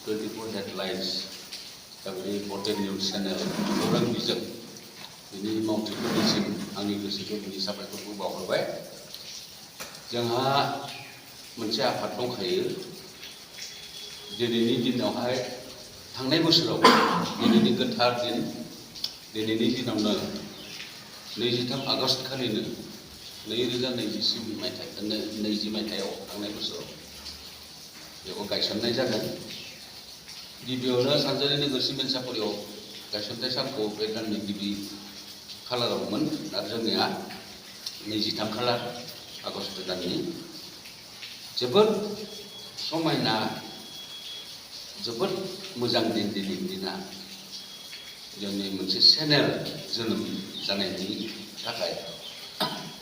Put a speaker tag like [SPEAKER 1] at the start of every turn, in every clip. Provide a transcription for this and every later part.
[SPEAKER 1] 24 headlines दा बे रिपर्टेड news channel खौरां बिजों बिनि मावथिफोरनिसिम आंनि गोसो गोरबोनि साबायखरखौ बावहरबाय। जोंहा मोनसे आफाद दंखायो। दिनैनि दिनावहाय थांनाय बोसोराव दिनैनि गोथार दिन दिनैनि दिनावनो 23 आगस्ट खालिनो 2020 मायथाइयाव थांनाय बोसोराव बेखौ गायसननाय जादों। गिबियावनो सानजारि नोगोर सिमेन्ट सापरियाव गायसनथाय सानखौ बे दाननि गिबि खालारावमोन आरो जोंनिया 23 खालार आगस्ट दाननि जोबोद समायना जोबोद मोजां दिन दिनैनि दिना जोंनि मोनसे चेनेल जोनोम जानायनि थाखाय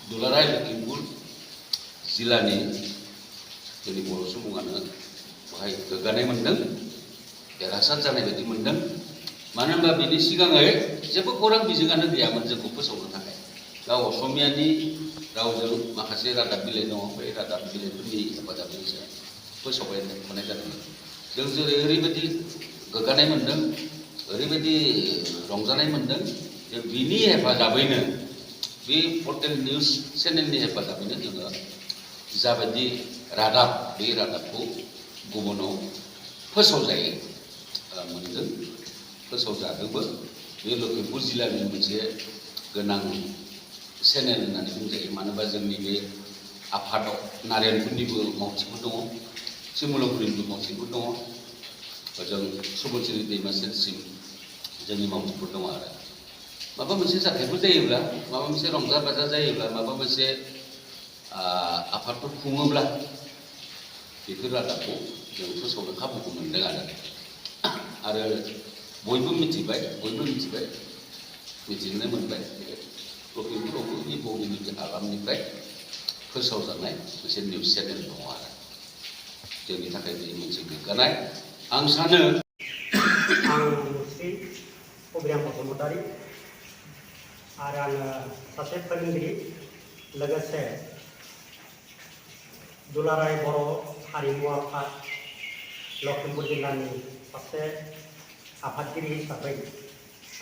[SPEAKER 1] दुलाराय लखिमपुर जिल्लानि जोंनि बर' सुबुङानो बेवहाय गोग्गानाय मोनदों, देरहासार जानाय बायदि मोनदों। मानो होनबा बिनि सिगाङै जेबो खौरां बिजोङानो गैयामोन जोंखौ फोसावनो थाखाय। दा असमियानि रावजों माखासे रादाब बिलाइ दङ, बै रादाब बिलाइफोरनि हेफाजाबजोंसो फोसावबाय थानाय जादोंमोन। जों जेरै ओरैबायदि गोग्गानाय मोनदों, ओरैबायदि रंजानाय मोनदों जे बिनि हेफाजाबैनो बे पर्टेल निउज चेनेलनि हेफाजाबैनो जोङो जाबायदि रादाब बे रादाबखौ गुबुनाव फोसावजायो मोनदों, फोसावजादोंबो। बे लखिमपुर जिल्लानि मोनसे गोनां चेनेल होननानै बुंजायो। मानो होनबा जोंनि बे आफादाव नारायणपुरनिबो मावथिफोर दङ, सिमुलुफुरिनिबो मावथिफोर दङ, ओजों सुबनसिरि दैमा सेरसिम जोंनि मावथिफोर दङ। आरो माबा मोनसे जाथायफोर जायोब्ला, माबा मोनसे रंजा बाजा जायोब्ला, माबा मोनसे आफादफोर खुङोब्ला बेफोर रादाबखौ जों फोसावनो खाबुखौ मोनदों। आरो बयबो मिथिबाय, मिथिनो मोनबाय जे लखिमपुरावबो बे बगिबिल हालामनिफ्राय फोसावजानाय मोनसे निउज चेनेल दङ। आरो जोंनि थाखाय बे मोनसे गोग्गानाय। आं सानो
[SPEAKER 2] आं श्री अब्रियाम बसुमतारी आरो आङो सासे फोरोंगिरि, लोगोसे दुलाराय बर' हारिमु आफाद लखिमपुर जिल्लानि सासे आफादगिरि हिसाबै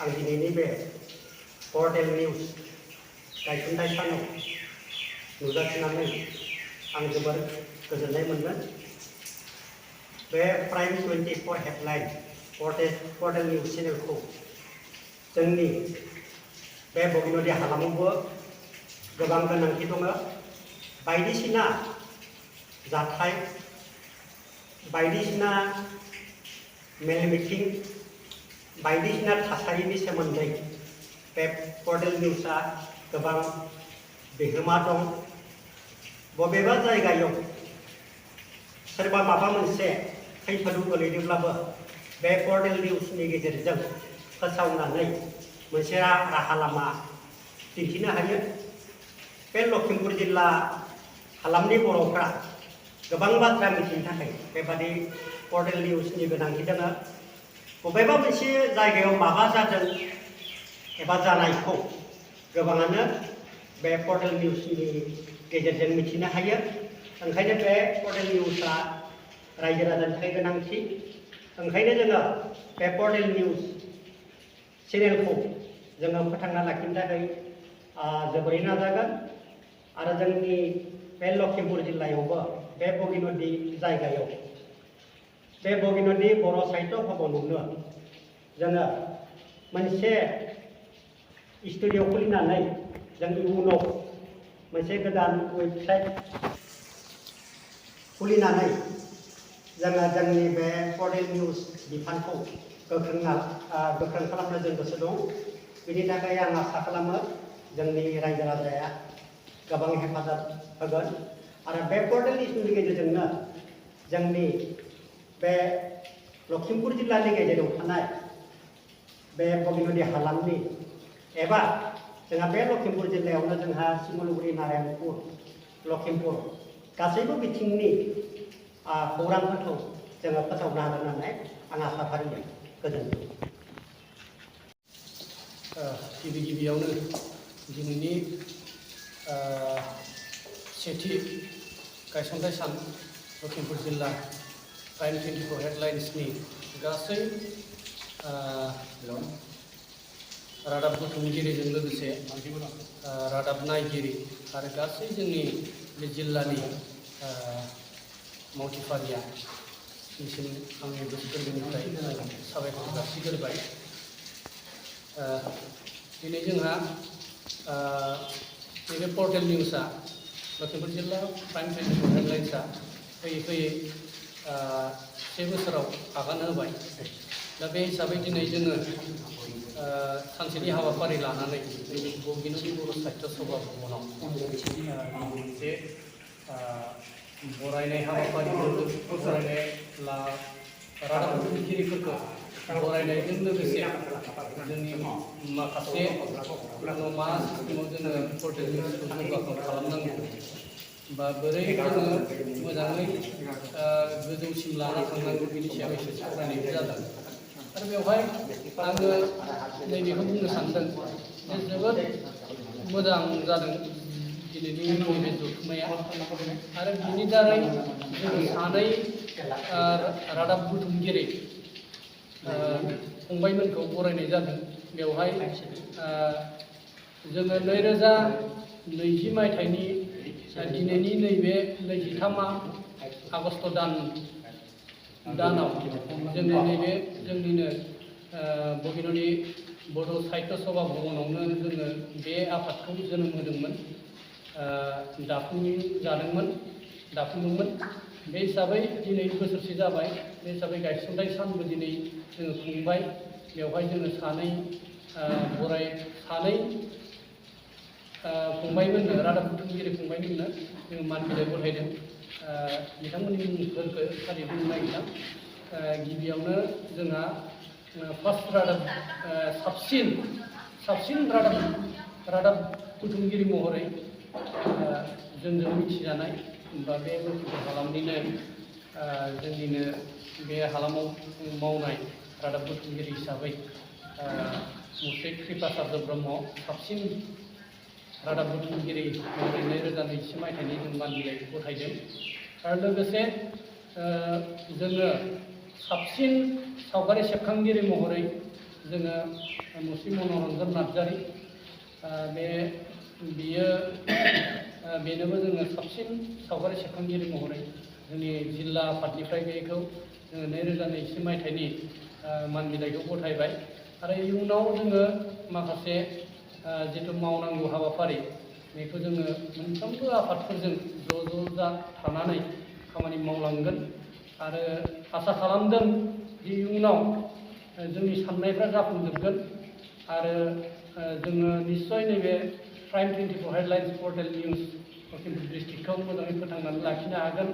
[SPEAKER 2] आं दिनैनि बे पर्टेल निउज गायसनथाय सानाव नुजाथिनानै आं जोबोर गोजोननाय मोनदों। बे प्राइम 24 हेडलाइन पर्टेल निउज चेनेलखौ जोंनि बे बगिनदि हालामावबो गोबां गोनांथि दङ। बायदिसिना जाथाय, बायदिसिना मेल मिटिं, बायदिसिना थासारिनि सोमोन्दै बे पर्टेल निउजआ गोबां बिहोमा दं। बबेबा जायगायाव सोरबा माबा मोनसे खैफोदाव गोलैदोंब्लाबो बे पर्टेल निउजनि गेजेरजों फोसावनानै मोनसे राहा लामा दिन्थिनो हायो। बे लखिमपुर जिल्ला हालामनि बर'फ्रा गोबां बाथ्रा मिथिनो थाखाय बेबादि पर्टेल निउजनि गोनांथि दङ। बबेबा मोनसे जायगायाव माबा जादों एबा जानायखौ गोबाङानो बे पर्टेल निउजनि गेजेरजों मिथिनो हायो। ओंखायनो बे पर्टेल निउजआ रायजो राजानि थाखाय गोनांथि। ओंखायनो जोङो बे पर्टेल निउज चेनेलखौ जोङो फोथांना लाखिनो थाखाय जोबोरै नाजागोन। आरो जोंनि बे लखिमपुर जिल्लायावबो बे बगिनदि जायगायाव बे बगिनदि बर' साहित्य भवनावनो जोङो मोनसे स्टुडिअ खुलिनानै जों इयुनाव मोनसे गोदान वेबसाइट खुलिनानै जोङो जोंनि बे पर्टेल निउज बिफानखौ गोख्रों खालामनो जों गोसो दं। बिनि थाखाय आं आसा खालामो जोंनि रायजो राजाया गोबां हेफाजाब होगोन। आरो बे पर्टेल निउजनि गेजेरजोंनो जोंनि बे लखिमपुर जिल्लानि गेजेराव थानाय बे बगिनदि हालामनि एबा जोंहा बे लखिमपुर जिल्लायावनो जोंहा सिमुलुगुरि, नारायणपुर, लखिमपुर गासैबो बिथिंनि खौरांफोरखौ जोङो फोसावनो हागोन होननानै आं आसा फारियो। गोजोन्थों।
[SPEAKER 3] गिबियावनो दिनैनि सेथि गायसनथाय सान लखिमपुर जिल्ला प्राइम 24 हेडलाइन्सनि गासै रादाब बुथुमगिरिजों लोगोसे रादाब नायगिरि आरो गासै जोंनि बे जिल्लानि मावथिफारिया बिसिम आंनि गोसो गोरबोनिफ्राय साबायखर जासिग्रोबाय। दिनै जोंहा नैबे पर्टेल निउसआ लखिमपुर जिल्ला प्राइम 24 हेडलाइन्सआ फैयै फैयै 1 बोसोराव आगान होबाय। दा बे हिसाबै दिनै जोङो सानसेनि हाबाफारि लानानै बगिनदि बर' साहित्य सभा भवनाव मोनसे बरायनाय हाबाफारि बरायनाय रादाब बुथुमगिरिफोरखौ बरायनायजों लोगोसे जोंनि माखासे मा सिस्टेमाव जोङो पर्टेल निउसखौ जौगाखां खालामनांगौ बा बोरै जोङो मोजाङै गोजौसिम लाना थांनांगौ बिनि सायाव एसे सावरायनाय जादों। आरो बेवहाय आङो नैबेखौ बुंनो सानदों जे जोबोद मोजां जादों दिनैनि नैबे जथुम्माया। आरो बिनि दारै जोङो सानै रादाब बुथुमगिरि फंबायमोनखौ बरायनाय जादों। बेवहाय जोङो 2020 मायथाइनि दिनैनि नैबे 23 आगस्ट दानाव जोङो नैबे जोंनिनो बगिनदि बर' साहित्य सभा भवनावनो जोङो बे आफादखौ जोनोम होदोंमोन, दाफुंदोंमोन। बे हिसाबै दिनै बोसोरसे जाबाय। बे हिसाबै गायसननाय सानबो दिनै जोङो खुंबाय। बेवहाय जोङो सानै फंबायमोननो रादाब बुथुमगिरि फंबायमोननो जोङो मान बिलाइ गथायदों। बिथांमोननि मुंफोरखौ फारि बुंनो नागिरदों। गिबियावनो जोंहा फार्स्ट रादाब साबसिन रादाब बुथुमगिरि महरै जोंजों मिथिजानाय बा बे लखिमपुर हालामनिनो जोंनिनो बे हालामाव मावनाय रादाब बुथुमगिरि हिसाबै मुस्रि कृपाचार्य ब्रह्म साबसिन रादाब बुथुमगिरि महरै 2021 मायथाइनि जों मान बिलाइ गथायदों। आरो लोगोसे जोङो साबसिन सावगारि सेबखांगिरि महरै जोङो मुस्रि मनरन्जन नार्जारि बेनोबो जोङो साबसिन सावगारि सेबखांगिरि महरै जोंनि जिल्ला आफादनिफ्राय बेखौ जोङो 2021 मायथाइनि मान बिलाइखौ गथायबाय। आरो इयुनाव जोङो माखासे जिथु मावनांगौ हाबाफारि बेखौ जोङो मोनफ्रोमबो आफादफोरजों ज' थानानै खामानि मावलांगोन। आरो आसा खालामदों जे इयुनाव जोंनि साननायफ्रा जाफुंजोबगोन। आरो जोङो निस्सय नैबे prime 24 headlines portal news Lakhimpur डिस्ट्रिक्टखौ मोजाङै फोथांनानै लाखिनो हागोन।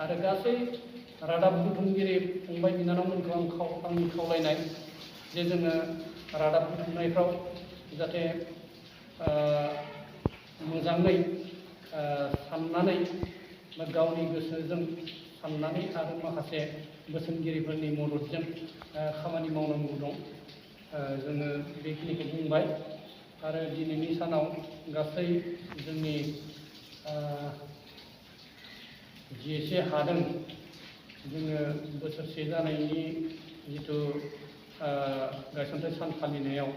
[SPEAKER 3] आरो गासै रादाब बुथुमगिरि फंबाय बिनानावमोनखौ आंनि खावलायनाय जे जोङो रादाब बुथुमनायफ्राव जाहाथे मोजाङै साननानै बा गावनि गोसोजों साननानै आरो माखासे बोसोनगिरिफोरनि मददजों खामानि मावनांगौ दं। जोङो बेखिनिखौ बुंबाय। आरो दिनैनि सानाव गासै जोंनि जि एसे हादों जोङो बोसोरसे जानायनि जिथु गायसनथाय सान फालिनायाव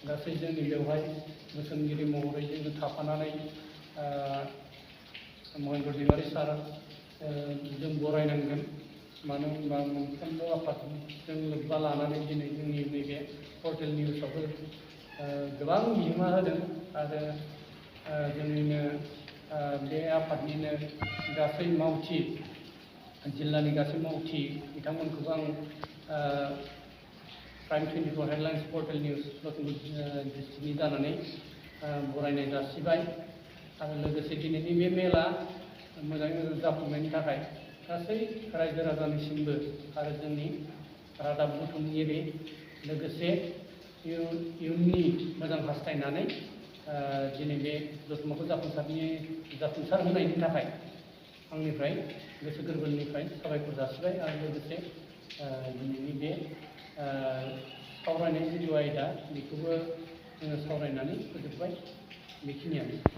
[SPEAKER 3] गासै जोंनि बेवहाय बोसोनगिरि महरै जोङो थाफानानै महेन्द्र दैमारि सार जों बरायनांगोन। मानो होनबा मोनफ्रोमबो आफादजों लोब्बा लानानै दिनै जोंनि नैबे पर्टेल निउसावबो गोबां बिहोमा होदों। आरो जोंनिनो बे आफादनिनो गासै मावथि जिल्लानि गासै मावथि बिथांमोनखौबो आं prime 24 headlines portal news Lakhimpur डिस्ट्रिक्टनि जानानै बरायनाय जासिबाय। आरो लोगोसे दिनैनि बे मेला मोजाङै मोजां जाफुंनायनि थाखाय गासै रायजो राजानिसिमबो आरो जोंनि रादाब बुथुमगिरि लोगोसे इयुननि मोजां हास्थायनानै दिनै बे जथुम्माखौ जाफुंसार होनायनि थाखाय आंनिफ्राय गोसो गोरबोनिफ्राय साबायखर जासिबाय। आरो लोगोसे दिनैनि बे सावरायनाय जिथु आयदा बेखौबो जोङो सावरायनानै फोजोबबाय। बेखिनियानो।